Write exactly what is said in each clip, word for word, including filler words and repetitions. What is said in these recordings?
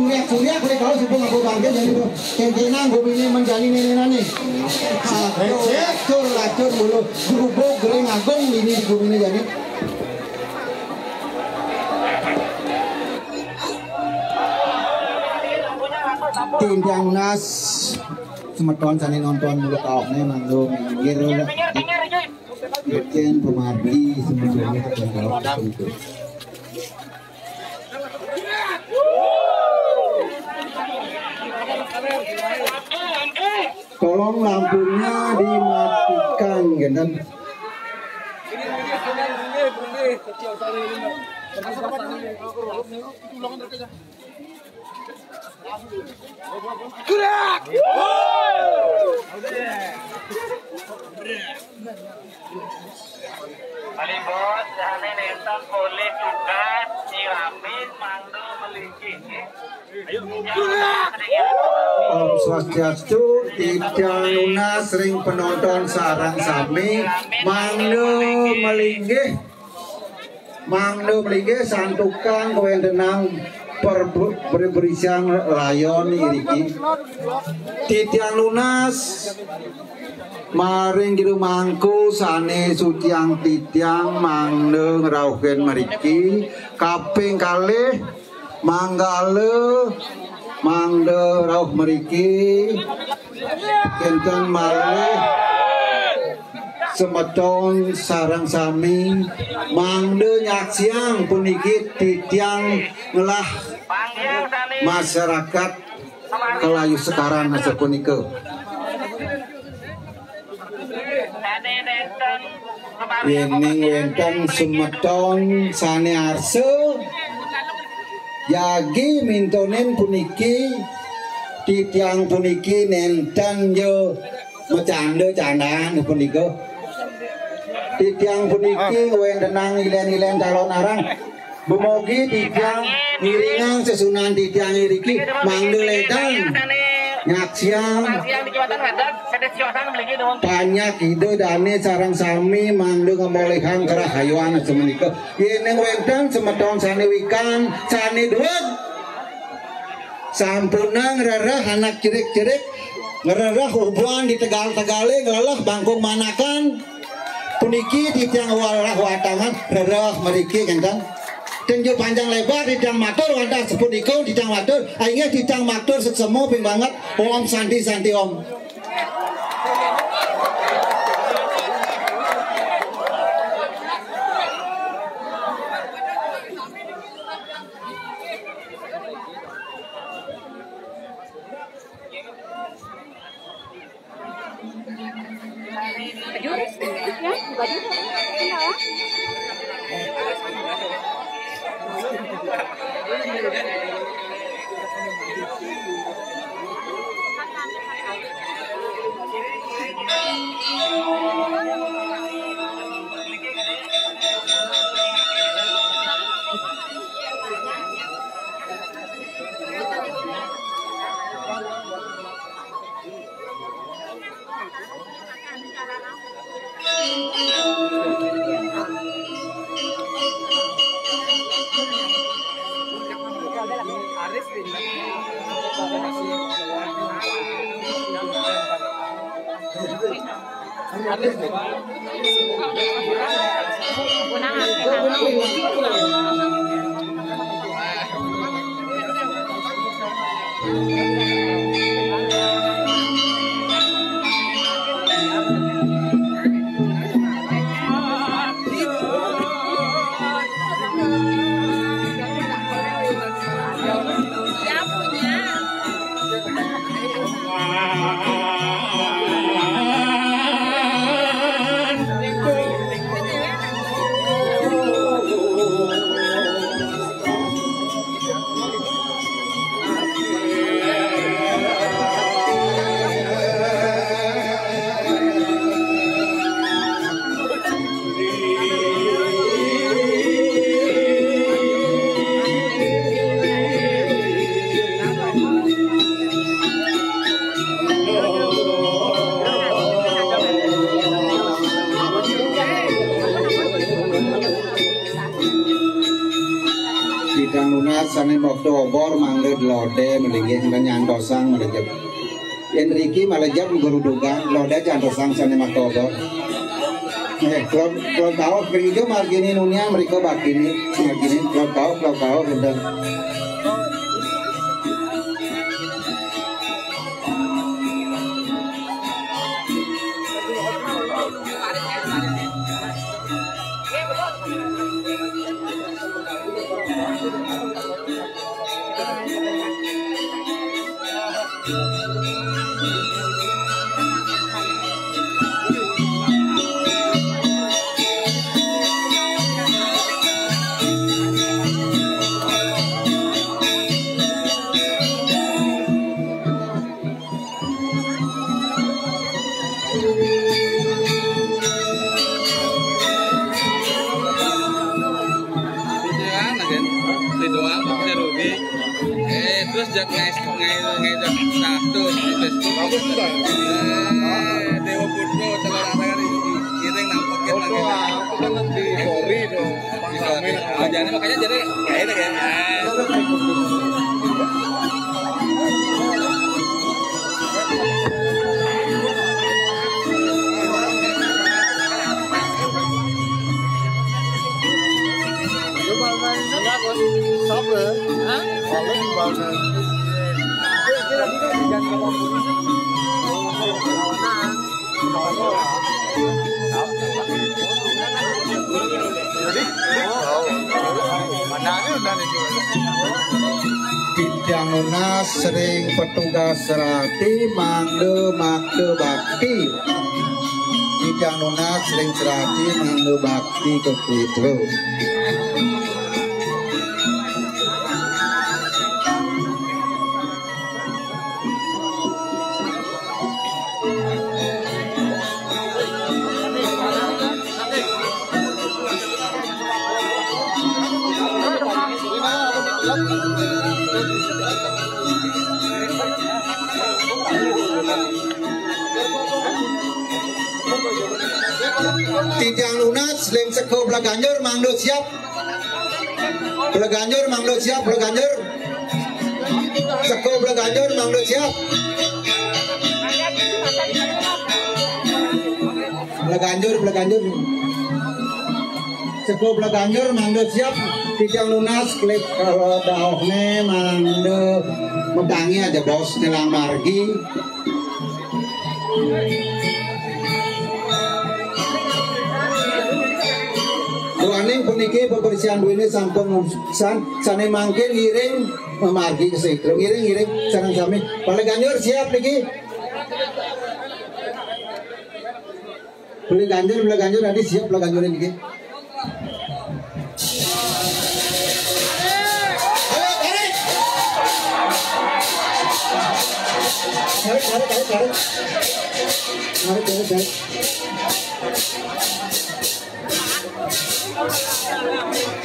Suryak-suryak oleh kau sebelum aku bangkit jadi tuh. Kengkenang guminé menjadi nénénané. Acur, acur mulu. Gerubuk gering agung ini di guminé jadi. Titiang nunas semeton sané nonton mulu kaokné mangga minggir. Yén pamargi semeton kaok. Tolong lampunya dimatikan, génten. Gerak! Palih bos, jane nénten polih tugas, nyiramin mangda melinggih, nggih. Om Swastiastu, titiang nunas ring penonton sareng sami, mangda melinggih. Mangda mriki santukan kawéntenan per-, per-, perisian layon iriki. Titiang nunas maring jero mangku sané suciang titiang mangda ngrauhin mriki. Kaping kalih manggala mangda rauh mriki. Kénten malih semeton sareng sami mangda nyaksiang puniki titiang ngelah masyarakat Kelayu Sekaran sapunika. Yéning wénten semeton sané arsa jagi mintonin puniki, titiang puniki nénten ja macanda-candaan punika. Titiang puniki ngwéntenang ilén-ilén calon arang. Dumogi titiang ngiringang sesuunan titiang iriki mangda lédang nyaksiang panjak Ida dané sareng sami mangda ngamolihang karahayuan samenika. Yéning wénten semeton sané wikan, sané dueg, sampunang rereh anak cerik-cerik, ngrereh ubuan di tegal-tegalé, ngleleh bangkung manakan. Puniki titiang walah watangan rereh mriki kénten. Ten ja panjang lebar titiang matur wantah sapunika titiang matur. Inggih titiang matur suksema ping banget. Om Santi Santi Om. Obor mangda lodé malinggih, nyantosan malejep. Yén riki malejep grudugan, lodé jantosan sané makta obor. Eh, kula, kula kauh, mriki margini nuniang, mrika baktiné, margini, kula kauh, kula kauh, udah. Gitu ya, nah, kan? Itu doang, bisa rugi. Eh, terus jak ngais, ngais, ngais jak status di Facebook. Bagus juga. Eh, Dewa Putra, celana tangan, kiring, nampekin lagi. Foto, ah, itu kan di story tuh. Bisa, bisa. Nah, jadi makanya jadi, ya, ini kan. Titiang nunas ring petugas serati mangda makta bakti. Titiang nunas ring serati mangda bakti ka Putra. Titiang nunas ring Seka Blaganjur mangda siap. Blaganjur mangda siap, Blaganjur. Seka Blaganjur mangda siap. Blaganjur, Blaganjur. Seka Blaganjur mangda siap. Titiang nunas klip kala dauhné mangda matangi aja bos nyelang margi. Duaning puniki bebersihan duéné sampun san, sané mangkin ngiring mamargi ka Setra. Ngiring, ngiring, sareng sami. Blaganjur siap niki. Blaganjur, Blaganjur, adi siap Blaganjur niki. Ayo, tarik. Tarik, tarik, tarik, tarik. Tarik, tarik, tarik.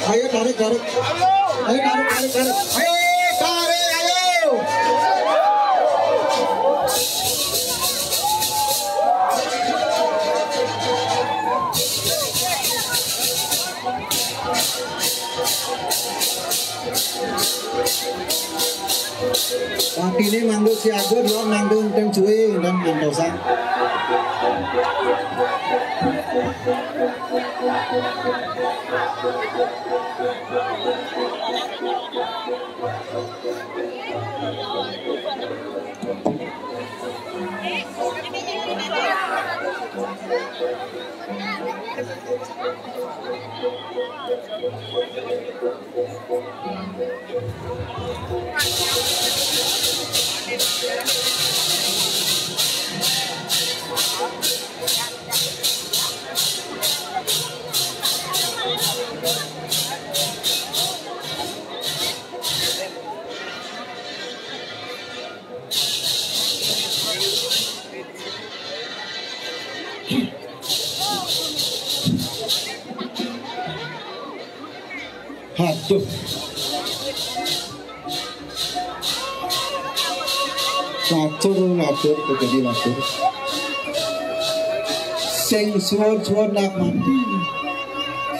Ayo, tarik, tarik. Ayo, tarik, tarik, tarik. Ayo, tarik, ayo. Patiné mangda siaga, dua mangda enteng suwé, dan ngantosan. Aduh. Matur, matur, kejadi matur. Sing suwun-suwun nak mati.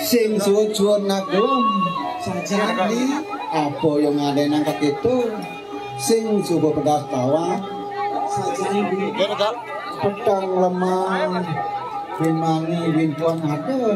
Sing suwun-suwun nak gelem. Sajak ni. Apa yang ada nang kekitu? Sing suba pedas tawang. Sajai di petang lemah. Bin mani, bin tuan ada.